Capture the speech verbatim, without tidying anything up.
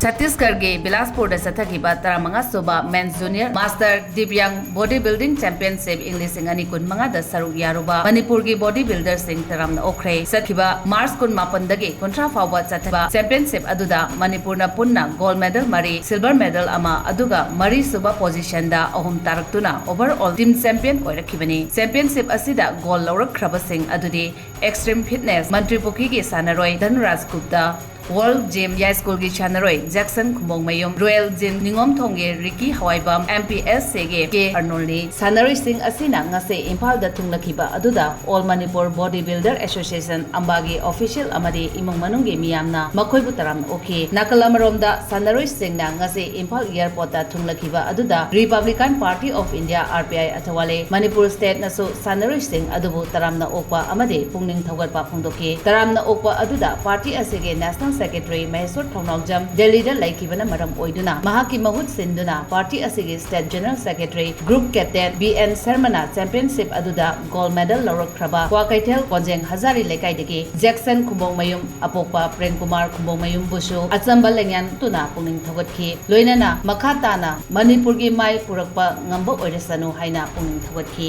ꯆꯇꯤꯁꯒꯔꯒꯤ ꯕꯤꯂꯥꯁꯄꯨꯔꯗ ꯆꯠꯊꯈꯤꯕ ꯇꯔꯥꯃꯉꯥ ꯁꯨꯕ Men's Junior Master Divyang Body Building Championship ꯏꯪ ꯂꯤꯁꯤꯡ ꯑꯅꯤ ꯀꯨꯟꯃꯉꯥꯗ ꯁꯔꯨꯛ ꯌꯥꯔꯨꯕ ꯃꯅꯤꯄꯨꯔꯒꯤ body builderꯁꯤꯡ ꯇꯔꯥꯝꯅ ꯑꯣꯛꯈ꯭ꯔꯦ꯫ ꯆꯠꯈꯤꯕ ꯃꯥꯔꯆ ꯀꯨꯟꯃꯥꯄꯟꯗꯒꯤ ꯀꯨꯟꯊ꯭ꯔꯥ ꯐꯥꯎꯕ ꯆꯠꯊꯕ championship ꯑꯗꯨꯗ ꯃꯅꯤꯄꯨꯔꯅ ꯄꯨꯟꯅ gold medal ꯃꯔꯤ, silver medal ꯑꯃ, ꯑꯗꯨꯒ ꯃꯔꯤꯁꯨꯕ positionꯗ ꯑꯍꯨꯝ ꯇꯥꯔꯛꯇꯨꯅ overall team champion ꯑꯣꯏꯔꯛꯈꯤꯕꯅꯤ꯫ Championship ꯑꯁꯤꯗ gold ꯂꯧꯔꯛꯈ꯭ꯔꯕꯁꯤꯡ ꯑꯗꯨꯗꯤ Extreme Fitness ꯃꯟꯇ꯭ꯔꯤꯄꯨꯈ꯭ꯔꯤꯒꯤ ꯁꯥꯟꯅꯔꯣꯏ ꯙꯟꯔꯥꯖ ꯒꯨꯞꯇ, World Gym ꯌꯥꯏꯁ꯭ꯀꯨꯜꯒꯤ ꯁꯥꯟꯅꯔꯣꯏ ꯖꯦꯛꯁꯟ ꯈꯨꯝꯕꯣꯡꯃꯌꯨꯝ, Royal Gym ꯅꯤꯉꯣꯝꯊꯣꯡꯒꯤ Riki Hawaibam, M P S Cꯒꯤ ꯀꯦ ꯑꯔꯅꯣꯜꯅꯤ꯫ ꯁꯥꯟꯅꯔꯣꯏꯁꯤꯡ ꯑꯁꯤꯅ ꯉꯁꯤ ꯏꯝꯐꯥꯜꯗ ꯊꯨꯡꯂꯈꯤꯕ ꯑꯗꯨꯗ All Manipur Body Builder Association ꯑꯝꯕꯥꯒꯤ official ꯑꯃꯗꯤ ꯏꯃꯨꯡ ꯃꯅꯨꯡꯒꯤ ꯃꯤꯌꯥꯝꯅ ꯃꯈꯣꯏꯕꯨ ꯇꯔꯥꯝꯅ ꯑꯣꯛꯈꯤ꯫ ꯅꯥꯀꯜ ꯑꯃꯔꯣꯝꯗ ꯁꯥꯟꯅꯔꯣꯏꯁꯤꯡꯅ ꯉꯁꯤ ꯏꯝꯐꯥꯜ airportꯇ ꯊꯨꯡꯂꯈꯤꯕ ꯑꯗꯨꯗ Republican Party of India, R P I ꯑꯊꯋꯥꯂꯦ, Manipur stateꯅꯁꯨ ꯁꯥꯟꯅꯔꯣꯏꯁꯤꯡ ꯑꯗꯨꯕꯨ ꯇꯔꯥꯝꯅ ꯑꯣꯛꯄ ꯑꯃꯗꯤ ꯄꯨꯛꯅꯤꯡ ꯊꯧꯒꯠꯄ ꯐꯣꯡꯗꯣꯛꯈꯤ꯫ ꯇꯔꯥꯝꯅ ꯑꯣꯛꯄ ꯑꯗꯨꯗ party ꯑꯁꯤꯒꯤ National Secretary ꯃꯍꯦꯁ꯭ꯋꯔ ꯊꯧꯅꯥꯎꯖꯝ, ꯗꯦꯜꯂꯤꯗ ꯂꯩꯈꯤꯕꯅ ꯃꯔꯝ ꯑꯣꯏꯗꯨꯅ ꯃꯍꯥꯛꯀꯤ ꯃꯍꯨꯠ ꯁꯤꯟꯗꯨꯅ party ꯑꯁꯤꯒꯤ State General Secretary, Group Captain B N ꯁꯔꯃꯅ championship ꯑꯗꯨꯗ gold medal ꯂꯧꯔꯛꯈ꯭ꯔꯕ ꯀ꯭ꯋꯥꯀꯩꯊꯦꯜ ꯀꯣꯟꯖꯦꯡ ꯍꯖꯥꯔꯤ ꯂꯩꯀꯥꯏꯗꯒꯤ ꯖꯦꯛꯁꯟ ꯈꯨꯝꯕꯣꯡꯃꯌꯨꯝ ꯑꯄꯣꯛꯄ ꯄ꯭ꯔꯦꯝꯀꯨꯃꯥꯔ ꯈꯨꯝꯕꯣꯡꯃꯌꯨꯝꯕꯨꯁꯨ ꯑꯆꯝꯕ ꯂꯦꯡꯌꯥꯟ ꯎꯠꯇꯨꯅ ꯄꯨꯛꯅꯤꯡ ꯊꯧꯒꯠꯈꯤ꯫ ꯂꯣꯏꯅꯅ ꯃꯈꯥ ꯇꯥꯅ ꯃꯅꯤꯄꯨꯔꯒꯤ ꯃꯥꯏ ꯄꯨꯔꯛꯄ ꯉꯝꯕ ꯑꯣꯏꯔꯁꯅꯨ ꯍꯥꯏꯅ ꯄꯨꯛꯅꯤꯡ ꯊꯧꯒꯠꯈꯤ꯫